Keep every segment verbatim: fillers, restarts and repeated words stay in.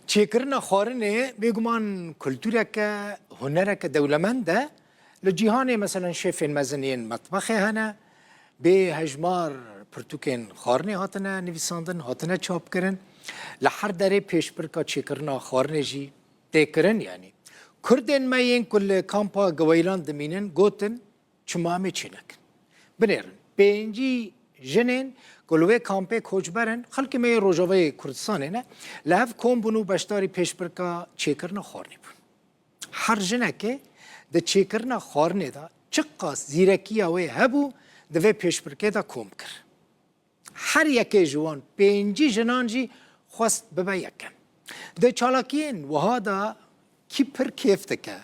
Çêkirina xwarinê bêguman kultureke, hunereke dewlemend e. Li cîhanê, meselen, şêfên mezin yên metbexê hene. Bê hejmar pirtûkên xwarinê hatine nivîsandin, hatine çapkirin. Li her derê pêşbirka çêkirina xwarinê jî tê kirin, yanî. Kurdên me yên ku li kampa Giweylan dimînin, gotin, çima em ê çê nekin? Binêrin, pêncî jinên ku li wê kampê koçber in, xelkê me yê Rojavayê Kurdistanê ne, li hev kom bûn û beşdarî pêşbirka çêkirina xwarinê bûn. Her jinekê di çêkirina xwarinê de çiqas zîrekiya wê hebû, di vê pêşbirkê de kom kir. Her yekê ji wan pêncî jinan jî xwest bibe yekem. Di çalakiyên wiha de kî pir kêf dike?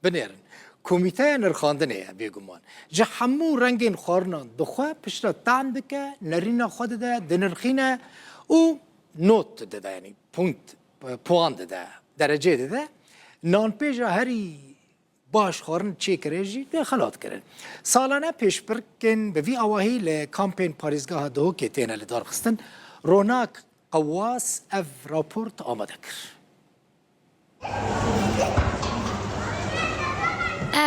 Binêrin. Komîteya nirxandinê ye bêguman. Ji hemû rengên xwarinan dixwe, piştre tam dike, nerîna xwe dide, dinirxîne û not dide, yanî punkt, puan dide, derecê dide. Nanpêja herî baş xwarin çêkirê jî tê xelatkirin. Salane pêşbirkên bi vî awahî li kampên parêzgeha Duhokê têne lidarxistin. Ronak Qewwas ev raport amade kir.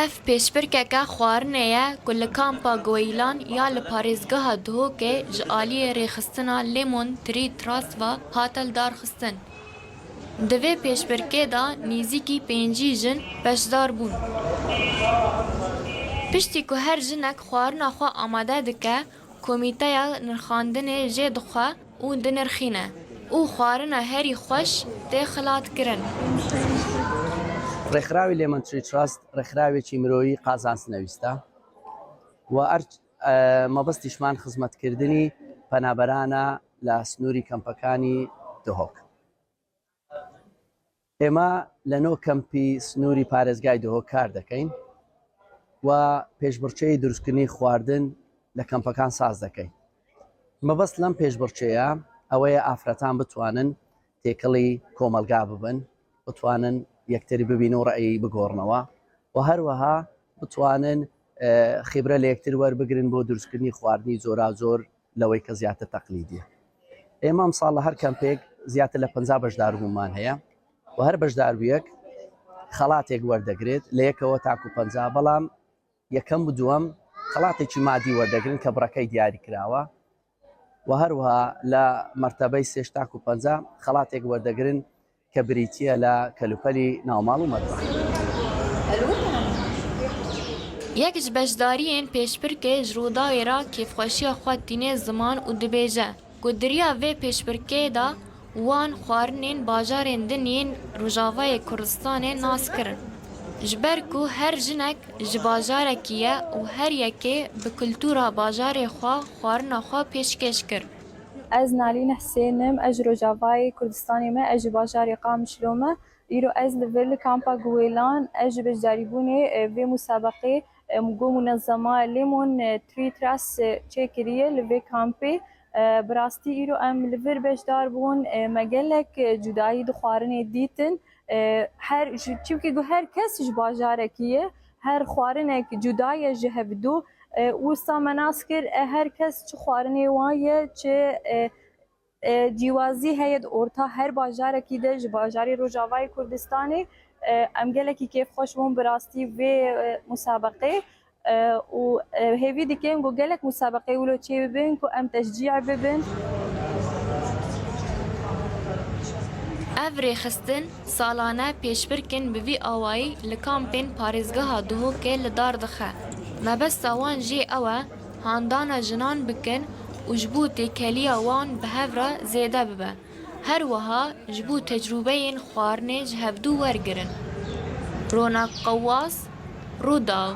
Ev pêşbirkeke xwarinê ye ku li kampa Gueylan ya li parêzgeha Duhokê ji aliyê rêxistina Lemon Tree Trust ve hate lidarxistin. Di vê pêşbirkê de nêzîkî pêncî jin beşdar bûn. Piştî ku her jinek xwarina xwe amade dike, komîteya nirxandinê jê dixwe û dinirxîne û xwarina herî xweş tê xilatkirin. Rêkxirawî Lemon Tree Trust rêkxirawekî miroyî qazanc newîsta. و ئەرچ مەبەستیشمان خزمەتکردنی پەنابەرانە لە سنووری کەمپەکانی دهۆک. ئێمە لە نۆ کەمپی سنووری پارێزگای دهۆک کار دەکەین و پێشبڕکێی دروستکردنی خواردن لە کەمپەکان ساز دەکەین. مەبەست لەم پێشبڕکێیە ئەوەیە ئافرەتان بتوانن تێکەڵی کۆمەلگا ببن، بتوانن یەکتری ببین و ڕێی بگۆڕنەوە و هەروەها بتوانن خیبرە لە یەکتر وەربگرن بۆ دروستکردنی خواردنی جۆرا جۆر لەوەی کە زیاتر تەقلیدیە. ئێمە ئەمساڵ لە هەر کەمپێک زیاتر لە پەنجا بەشداربوومان هەیە و هەر بەشداربوویەک خەڵاتێک وەردەگرێت لە یەکەوە تاکو پەنجا، بەڵام یەکەم و دووەم خەڵاتێکی مادی وەردەگرن کە بڕەکەی دیاری کراوە و هەروەها لە مەرتەبەی سێش تاکو پەنجا خەڵاتێک وەردەگرن کە بریتییە لە کەلوپەلی ناوماڵ و مەتبەخ. Yek ji beşdariyên pêşbirkê ji Rûdawê re kêfxweşiya xwe tîne ziman û dibêje ku di riya vê pêşbirkê de wan xwarinên bajarên din yên Rojavayê Kurdistanê nas kirin. Ji ber ku her jinek ji bajarekî ye û her yekê bi kultura bajarê xwe xwarina xwe pêşkêş kir. Ez Nalîn Husên im, ez ji Rojavayê Kurdistanê me, ez ji bajarê Qamişlo me. Îro ez li vir li kampa Guwêlan, ez ji beşdarîbûnê, e, vê musabeqê, e, ku munezema Lemon, e, Tree Trust, e, çêkiriye li vê kampê. E, bi rastî îro em li vir beşdar bûn, e, me gelek, e, cudayî di xwarinê dîtin. E, her, ji, çimkî ku her kes ji bajarekî ye, her xwarinek cuda ye ji hevdû. E, wisa me nas kir, e, her kes çi xwarinê wan ye, çi, e, e, cîwazî heye di orta her bajarekî de ji bajarê Rojavayê Kurdistanê. E, em gelekî kêfxweş bûn bi rastî vê, e, musabeqê. E, û, e, hêvî dikim ku gelek musabeqê wilo çê bibin ku em teşcî bibin. Ev rêxistin salane pêşbirkin bi vî awayî li kampên parêzgeha Duhokê li dar dixe. Mebesta wan jê ew e, handana jinan bikin û ji bo têkeliya wan bi hev re zêde bibe. Her wiha ji bo tecrûbeyên xwarinê ji hevdû wergirin. Ronak Qewwas, Rûdaw.